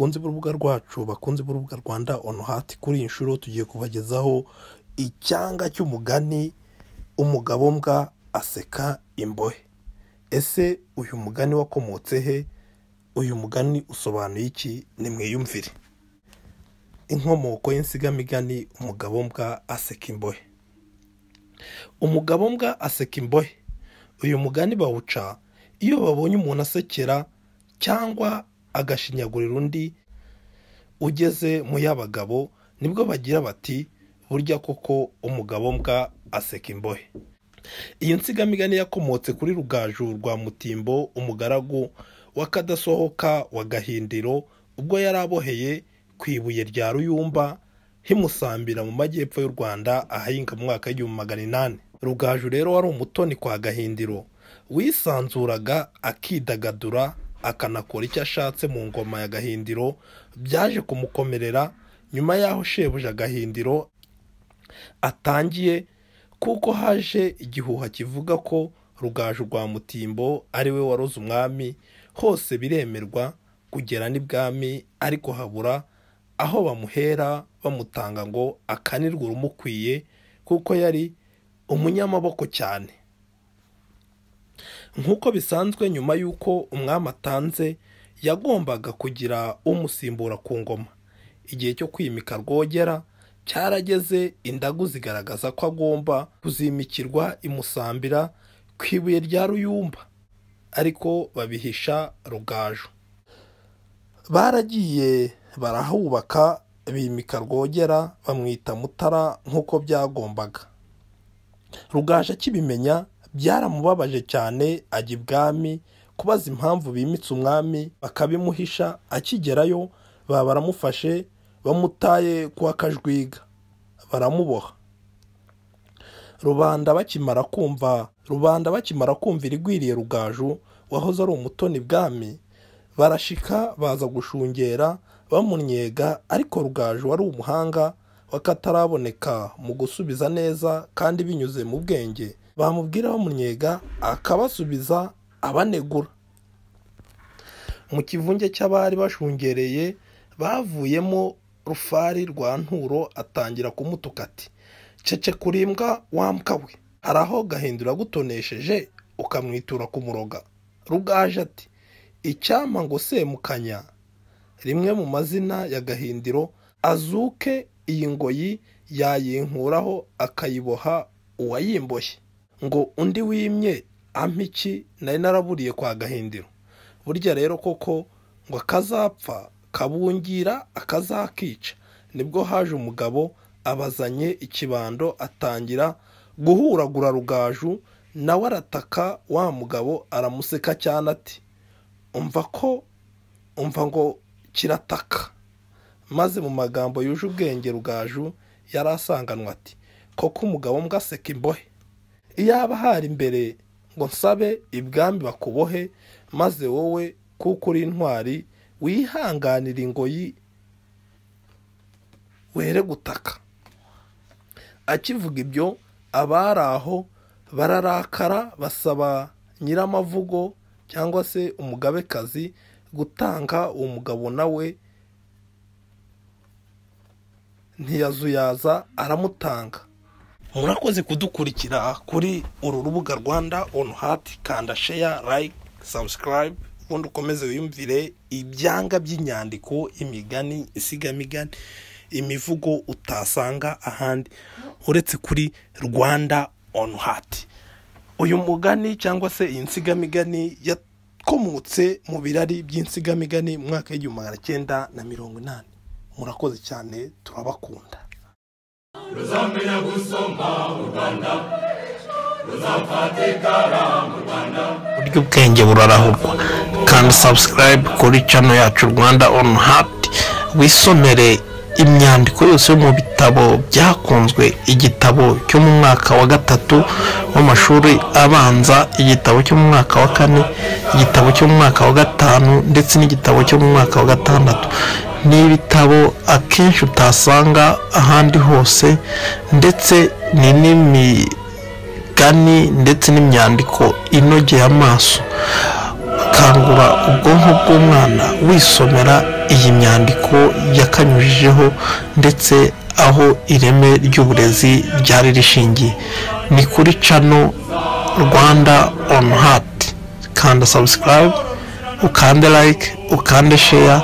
Bakunze b'urubuga rwacu, bakunze b'urubuga Rwanda on Heart, kuri iyi nshuro tugiye kubagezaho icyanga cy'umugani umugabo mbwa aseka imbohe. Ese uyu mugani wakomotse he? Uyu mugani usobanuye iki? Nimwiyumvire. Inkomoko y'insigamigani umugabo mbwa aseka imbohe. Umugabo mbwa aseka imbohe. Uyu mugani bawuca iyo babonye umuntu asekera cyangwa agashinyagurira undi ugeze mu y'abagabo, nibwo bagira bati burya koko umugabo mbwa aseka imbohe. Iyi nsigamigani yakomotse kuri Rugaju rwa Mutimbo, umugaragu w'akadasohoka wa Gahindiro, ubwo yari aboheye ku ibuye rya Ruyumba himusambira mu majyepfo y'u Rwanda ahahinga mu mwaka w'1800. Rugaju rero wari umutoni kwa Gahindiro, wisanzuraga akidagadura akanakora icyo ashatse mu ngoma ya Gahindiro. Byaje kumukomerera nyuma y'aho shebuja Gahindiro atangiye, kuko haje igihuha kivuga ko Rugaju rwa Mutimbo ari we waroze umwami. Hose biremerwa kugera n'ibwami, ariko habura aho bamuhera bamutanga ngo akanirwe urumukwiye, kuko yari umunyamaboko cyane. Nk'uko bisanzwe, nyuma y'uko umwami atanze yagombaga kugira umusimbura ku ngoma. Igihe cyo kwimika Rwogera cyarageze, indagu zigaragaza ko agomba kuzimikirwa imusambira ku ibuye rya Ruyumba, ariko babihisha Rugaju. Baragiye barahubaka, bimika Rwogera bamwita Mutara nk'uko byagombaga. Rugaju akibimenya byaramubabaje cyane, ajya ibwami kubaza impamvu bimitse umwami bakabimuhisha. Akigerayo baba baramufashe bamutaye kwa Kajwiga baramuboha. Rubanda bakimara kumva irigwiriye Rugaju wahoze ari umutoni bwami, barashika baza gushungera bamunyega. Ariko Rugaju wari umuhanga wakataraboneka mu gusubiza neza kandi binyuze mu bwenge, bamubwira bamunyega akabasubiza abanegura. Mu kivunge cy'abari bashungereye bavuyemo Rufari rwa Nturo, atangira kumutuka ati cece kurimbwa wambwa we, hari aho Gahindura gutonesheje ukamwitura kumuroga. Rugaju ati icyampa ngo Semukanya, rimwe mu mazina ya Gahindiro, azuke iyi ngoyi yayinkuraho akayiboha uwayimboshye, ngo undi wimye ampa iki nari naraburiye kwa Gahindiro. Burya rero koko ngo akazapfa kabungira akazakica. Nibwo haje umugabo abazanye ikibando atangira guhuragura Rugaju, nawe arataka. Wa mugabo aramuseka cyane ati umva ngo kirataka. Maze mu magambo yuje ubwenge Rugaju yari asanganwa ati koko umugabo mbwa aseka imbohe, iyaba hari imbere ngo nsabe ibwami bakubohe, maze wowe kuko uri intwari wihanganira ingoyi were gutaka. Akivuga ibyo abari aho bararakara, basaba Nyiramavugo cyangwa se umugabekazi gutanga uwo mugabo, nawe ntiyazuyaza aramutanga. Murakoze kudukurikira kuri uru rubuga Rwanda on Heart. Kanda share, like, subscribe, ubundi ukomeze wiyumvire ibyanga by'inyandiko, imigani, isigamigani, imivugo utasanga ahandi uretse kuri Rwanda on Heart. Uyu mugani cyangwa se iyi nsigamigani yakomotse mu birari by'insigamigani mu mwaka w'1980. Murakoze cyane, turabakunda. Ruzamenya gusoma u Rwanda, ruzafatikara mu Rwanda. Buryo ubwenge burarahurwa. Kandi subscribe kuri channel yacu Rwanda on Heart, wisomere imyandiko yose yo mu bitabo byakunzwe, igitabo cyo mu mwaka wa 3 w'amashuri abanza, igitabo cyo mu mwaka wa 4, igitabo cyo mu mwaka wa 5 ndetse n'igitabo cyo mu mwaka wa 6. Ni ibitabo akenshi utasanga ahandi hose, ndetse ni n'imigani ndetse n'imyandiko inogeye amaso. Kangura ubwonko bw'umwana wisomera Iyi myandiko yakanyujijeho ndetse aho ireme ry'uburezi ryari rishingiye ni kuri channel Rwanda on Heart. Kanda subscribe, ukande like, ukande share.